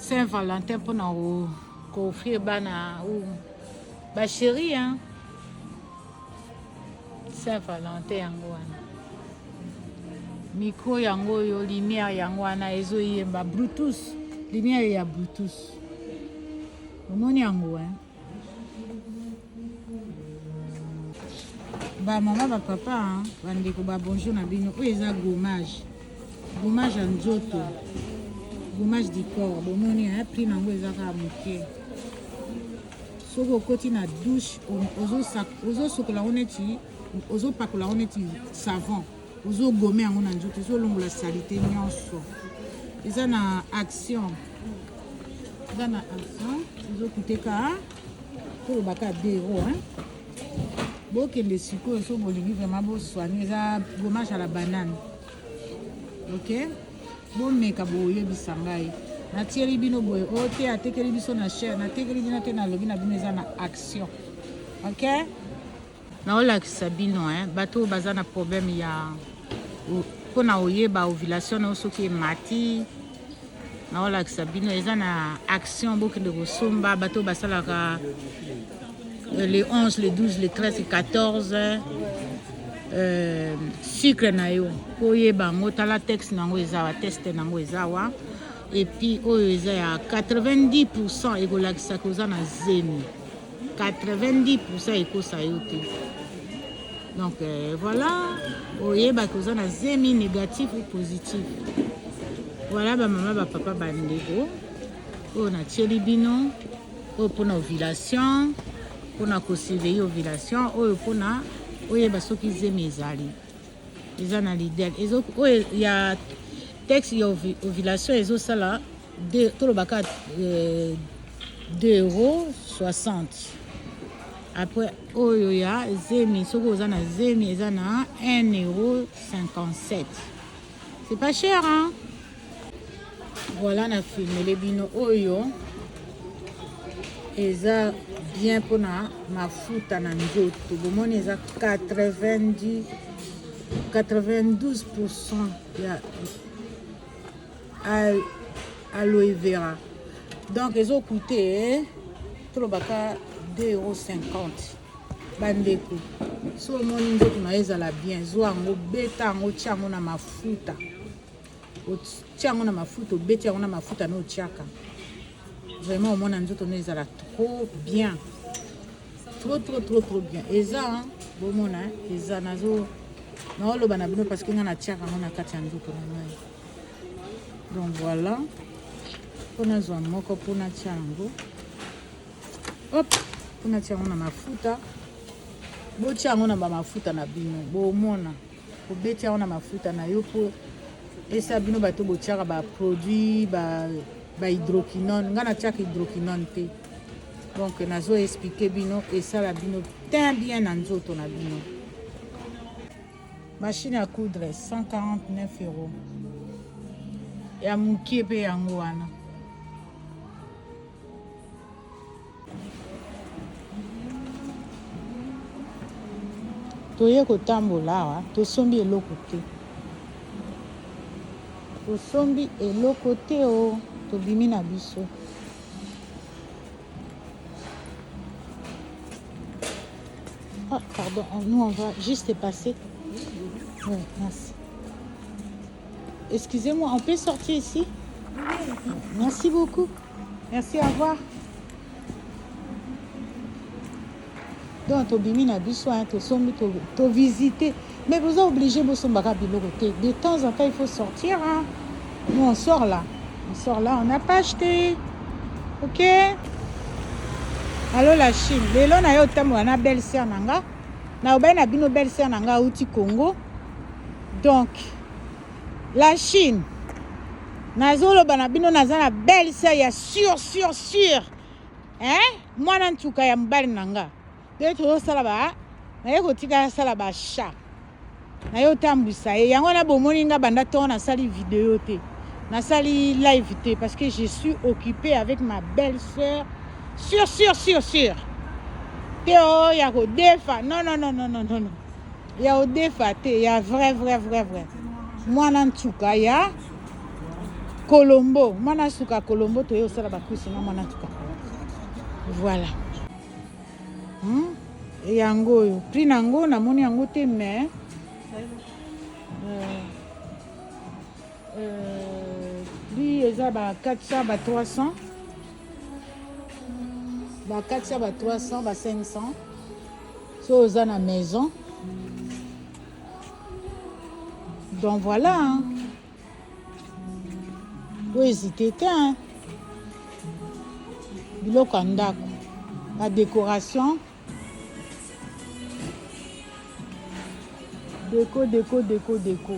Saint Valentin mpona ko offrir bana ou ba chérie hein. Saint Valentin yango wana micro yango oyo lumière yango wana ezoyemba bluetooth lumière ya bluetooth omoni yango hein? Ba mama ba papa ba ndeko ba bonjour na bino oyo eza gommage gommage ya nzoto gommage du corps bomoni hein, prix na yango eza kaka moke soki okoti na douche ozosokola yango neti ozopakola yango neti savon ozogome yango na nzoto ezolongola salite nyonso eza na action eza na action ezokuteka tolobaka 2 euro hein? Bokende sikoyo soki bolingi vraiment bosoigne eza gommage à la banane ok bomeka boyebisa ngai natieli bino boye o oh, te atekeli biso na cher natekeli bino te nalobi na bino eza na action ok naolakisa bino eh, bato oyo baza na problème ya mpo na oyeba ovulation na yo soki emati naolakisa bino eza na action bokende kosomba bato oyo basalaka euh, le 11 le 12 le 13 14 euh, cycle na yo mpo oyeba yango tala texte na yango eza wa teste na yango eza wa epuis oyo eza ya 90 pourcent ekolakisaka oza na zemi 90 pourcent ekosa yo te donc euh, voilà oyebaki oza na zemi négatif ou positif voilà bamama bapapa bandeko oyo natieli bino oyo mpona ovulation mpona kosurveille ovulation oyo mpona oyeba soki zemi ezali eza na lidel oyo ya texte ya ovulation ezosala tolobaka 2 euro 60 après oyo ya zemi soki oza na zemi eza na 1 euro 57 c'est pas cher hein? Voilà na filmele bino oyo eza bien mpona mafuta na nzoto bomoni eza 90 92 ya aloe vera donc ezokute eh, tolobaka 2 euro 50 bandeko so omoni nzoto na yo ezala bien zwa yango beta yango tia yango na mafuta otia yango na mafuta obeti yango na mafuta na otiaka vraiment omona nzoto no ezala trop bien trop trop trop trop bien eza bomona eza nazo naoloba na bino parce que ngai natiaka yango na kati ya nzoto na ngai donc voilà mpo nazwa moko mpo natia yango hop mpo natia yango na mafuta botia yango na bamafuta na bino bomona Obeti yango na mafuta na yo mpo esa bino bato botiaka ba produit ba, ba hydroquinone. Nga natiaka hydroquinone te, donc nazo explique bino esala bino teint bien na nzoto na bino. Machine à coudre 149 euros ya mokie mpe yango wana. Toye kotambola awa tosombi eloko te tosombi eloko te o oh, tobimi na biso ah, pardon nous on va juste passer oui, merci excusez-moi on peut sortir ici merci beaucoup Merci, au revoir. Donc tobimi na biso hein, tosombi to, to visiter mais boza obligé bosombaka biloko te de temps en temps il faut sortir hein. Nous on sort là, on sort là, on n'a pas acheté. Ok. Allo la Chine. Lelo na yo otambola na belle sœur na nga. Na obayi na bino belle sœur na nga auti Congo. Donc La Chine. Nazoloba na bino naza na belle sœur ya sûr sûr sûr. Hein? Mwana ntuka ya mobali na nga. Nde tozosala ba naye kotika asala ba chat. Naye otambwisa ye. Yango wana bomoni nga banda ntongo nasali video te. Nasali live te parce que je suis occupée avec ma belle sœur. Sûr sûr sûr sûr. Te oh ya kodefa. Non non non non non non. Ya odefa te ya vrai vrai vrai vrai mwana ntuka ya Colombo, mwana suka Colombo, toye osala bakwisi na mwana suka. Voilà. Yango oyo prix na yango namoni yango te, mais prix eza ba 400, ba 300, ba 400, ba 300, ba 500 so oza na maison. Donc voilà, hein. Ohésite te, hein. Biloko ya ndako, badécoration, déco, déco, déco, déco.